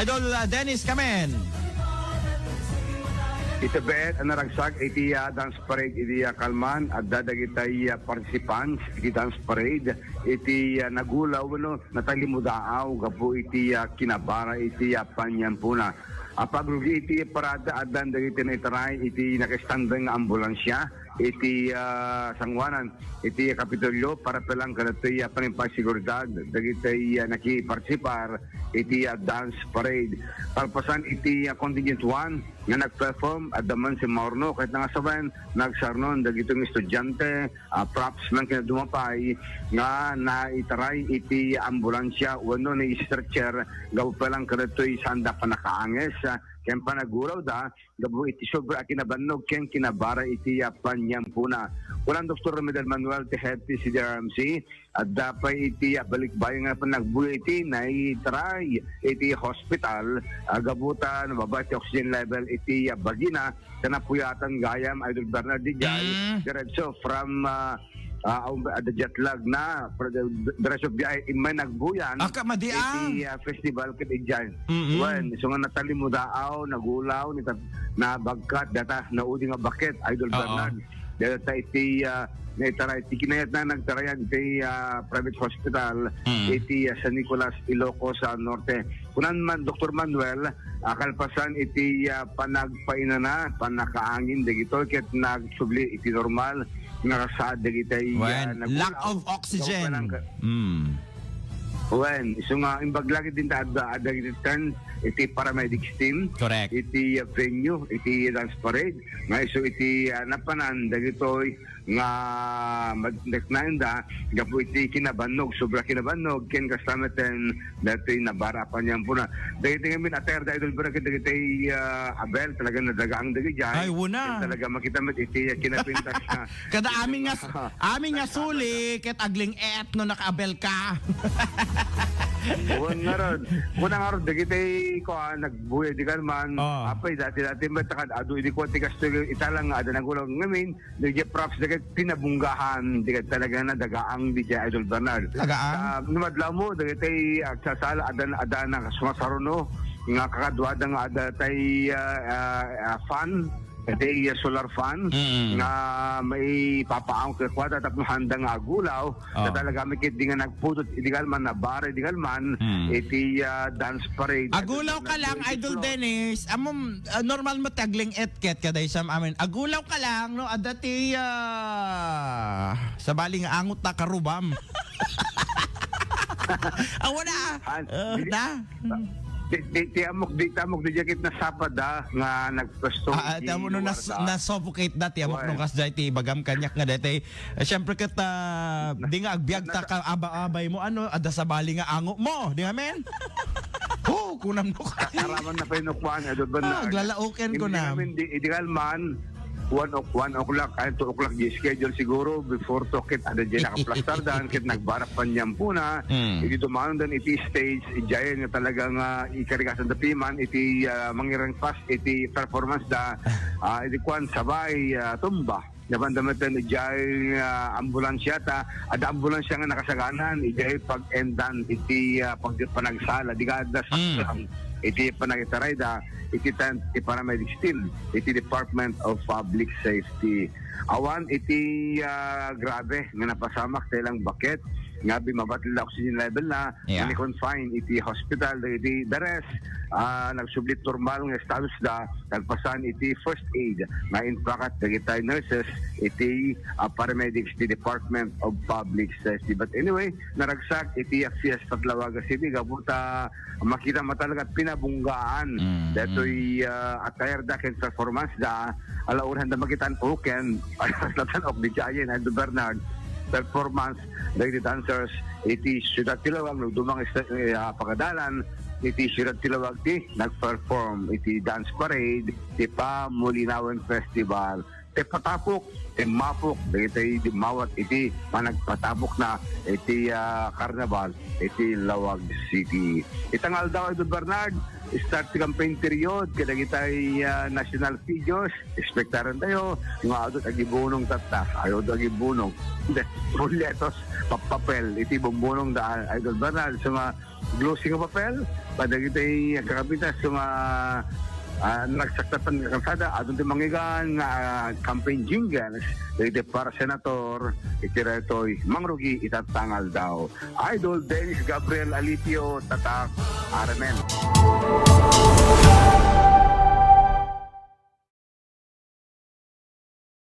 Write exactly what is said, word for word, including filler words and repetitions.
Idol, ah, Dennis, kamen. Ita bet a naragsak iti, ah, dance parade iti, ah, Calman, adda dagiti, ah, participants iti dance parade iti, ah, nagulaw wenno natalimudaaw gapu iti, ah, kinabara iti, ah, paniampona. Apagrugi iti parada, addan dagiti naitaray iti naka-standby nga ambulansia iti, ah, sanguanan iti Kapitolyo para pelang kadagitoy, ah, panimpasigurad dagiti, ah, nakipartisipar iti, ah, dance parade. Kalpasan iti, ah, contingent one nga nag-perform, adda man si Maorno ket nangasawen, nagsarnon dagitoy nga estudiante, ah, props man ken dumapay nga naitaray iti ambulansia wenno ni-stretcher gapu pelang kadagitoy saanda pannakaanges, ah, ken panagulawda gapu iti sobra a kinabannog ken kinabara iti, ah, paniampona. Kuna ni Doktor Romedal Manuel ti head ti C D R M C, adda pay iti, ah, balikbayan nga panagbuya iti naitaray iti hospital, ah, gapu ta nababa ti oxygen level iti, ah, bagina, ta napuyatan gayam, Idol Bernard, diay, Mm. diretso from, ah, ah, um, ah, the jet lag na, for the, the rest of the, ay, immay nagbuyan, Ah, kamadian. iti, ah, festival ket idiay. Mm-mm. Wen, isu nga natalimudaaw, nagulaw, ni tat-, nabagkat, data, naudi nga baket, Idol Oo. Bernard. Data iti, ah, naitaray, iti kinayat na nagtarayan, iti, ah, private hospital, Mm. iti, ah, San Nicolas, Ilocos, ah, Norte. Kunan man, Doktor Manuel, ah, kalpasan iti, ah, panagpainana, pannakaangin dagitoy ket nagsubli iti normal nga saad dagiti, ah, Wen, nagulaw. Lack of oxygen. Gapu ka lang ka- Mm. Wen, isu nga imbag lagi din ta adda, adda iti tent, iti paramedics team, Correct. iti, ah, venue, iti dance parade, nga isu iti, ah, napanan dagitoy nga madneknaenda gapu iti kinabannog, sobra kinabannog, ken kasta met ten datoy nabara a paniampona. Dagiti ngamin a tayarda, Idol Bernard, ket dagiti, ah, abel, talaga nadagaang dagiti. Ay, una. Ken talaga makita met iti kinapintas na. Kada amin nga, amin nga suli, ket agling-et no nakaabel ka. Wen ngarud. Kuna ngarud, dagiti, kuan, nagbuya di Calman. Oh. Apay, dati-dati met, takad adu idi kuan, ti kastoy, italang nga, ada nagulaw ngamin, Dagiti props dagiti pinabunggaan, dagiti talaga nadagaang diay, Idol Bernard. Dagaang? Ah, no madlaw mo, dagiti agsasala, adan, adan nga sumasaruno, nga kakaduada nga adda tay, ah, ah, ah, fan, tay, ah, solar fan, Mm. nga maipapaang kadakuada tapno haanda nga agulaw, Oh. Ta talaga mi ket di nga nagpudot, idi Calman, nabara idi Calman, Hmm. iti, ah, dance parade. Agulaw ka lang, Idol Dennis. Amom, ah, normal mo ti agling-et ket kada isam amin. Agulaw ka lang, no? Adda ti, ah, sabali nga angot na karubam. Awan na. Ah, Ah, di, na? di, di, ti amok, di, ti amok, di jacket na sapada nga nagpwesto Ah, ah, iti ti amok no lugar nas-, da. Na-suffocate da, ti amok Wen. No kas jay ti bagam kaniak nga daytoy. Eh, siyempre ket, ah, di nga agbiag ta ka aba-abay mo, ano, adda sabali nga ango mo, di nga, men? Oh, kunam no ka. Karaman na pa yung kuwan, Idol Bernard. Ah, aglalaoken ko Hindi na. Namin, di, ideal man, one o'clock, one o'clock, ay, two o'clock, di schedule siguro, before to, kit, ada dyan, nakaplastar dan, kit, nagbarap pa niyan po na, Hmm. hindi dumanon dan iti stage, giant nga talagang, ah, ikarigasan da piman, iti, ah, mangirang pas, iti performance da, ah, iti kuwan, sabay, ah, tumba. Napandamatan ijay, ah, ambulansya ta, adda ambulansya nga nakasaganan, ijay pag-endan iti, ah, pag-, panagsala, di ka adda Mm. saklang iti panagitaray da, iti tan-, iti paramedics team, iti Department of Public Safety. Awan iti, ah, grabe nga napasamak ta ilang baket, nga bimabat la oxygen level na, Yeah. Ni-confine iti hospital, dagiti the rest, ah, nagsublit normal nga status da, nagpasan iti first aid nga impakat dagiti nurses iti, ah, paramedics ti Department of Public Safety. But anyway, naragsak iti, ah, Fiesta Laoaga City, gapu ta makita mo talaga pinabunggaan Mm, datoy, ah, attire da ken performance da, ala uran da makitan uken, natan ok di giant, Idol Bernard, performance dagiti dancers iti Siudad ti Laoag, no, dumang ista-, eh, ah, pagadalan iti Siudad ti Laoag ti nag-perform iti dance parade ti Pamulinawen Festival. ti patapok, ti mapok dagiti dimmawat iti panagpatapokna iti, ah, karnabal iti Laoag City. Ita nga aldaw, Idol Bernard, start ti campaign period kadagitay, ah, national figures. Expectaran tayo nga adu ti agibunong tatta, ay, adu ti agibunong. Hindi, folletos, pa-, papel, iti bumbunong da, Idol Bernard. So nga, glossy nga papel, kadagitay kakabita, so nga, ah, nagsaktapan nga kalsada, adun ti manggigan nga, ah, campaign jingles, iti para senator, iti daytoy mangrugi ita nga aldaw. Idol Dennis Gabriel Alipio, Tatak, R M N.